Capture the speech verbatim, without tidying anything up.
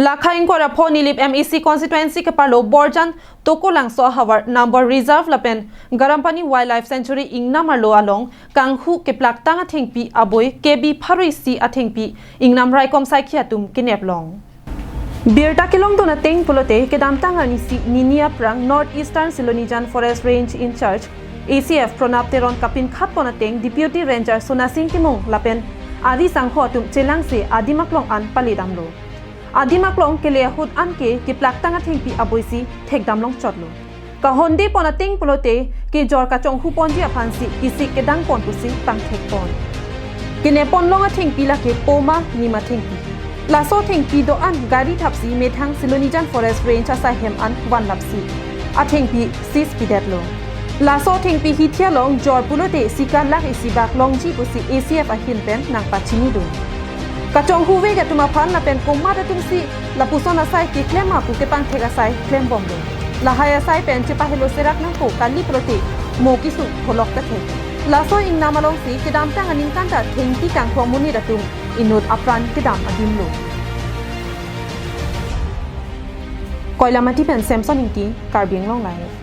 Lakha ingkoi ra pho Nilip M A C constituency keparlo Borjan Tokolangso ahavar number reserve lapen Garampani Wildlife Sanctuary ingnam arlo along kanghu keplaktang athengpi aboi K B pharo isi athengpi ingnam raikom saikhi atum kenep long. Birta kelongdun ateng pulote kedamtang arnisi nini aphrang North Eastern Silonijan Forest Range in charge A C F Pranab Teron kapinkhat pon ateng Deputy Ranger Sonasing Timung lapen ari sangho atum chelangsi adim aklong an pale damlo. Adim aklong kele ahut anke keplaktang athengpi aboisi thekdam longchotlo. Kahonde pon ateng pulote kejor kachonghu ponji aphansi kisik kedang pon pusi pangthek pon. Kenep pon long athengpi lake poma nima thengpi. Laso thengpi do-an gari thapsi methang Silonijan Forest Range asai hem an vanlapsi athengpi seize pidetlo. Laso thengpi hithi along jor pulote sikar lakh isi bak longji pusi A C F ahin pen nangpachinidun. Kachonghu vek atum aphan lapen komat atumsi lapuson asai keklem ma pu kepangthek asai klembomlo. Lahai asai pen chepahelo serak nangpo kali pulote mo kesung pholok kethek. Laso ingnam alongsi kedamtang aningkan ta thengpi kanghu amonit atum inut apran kedam adimlo. Koilamati pen Samson Ingti, Karbi Anglong Live.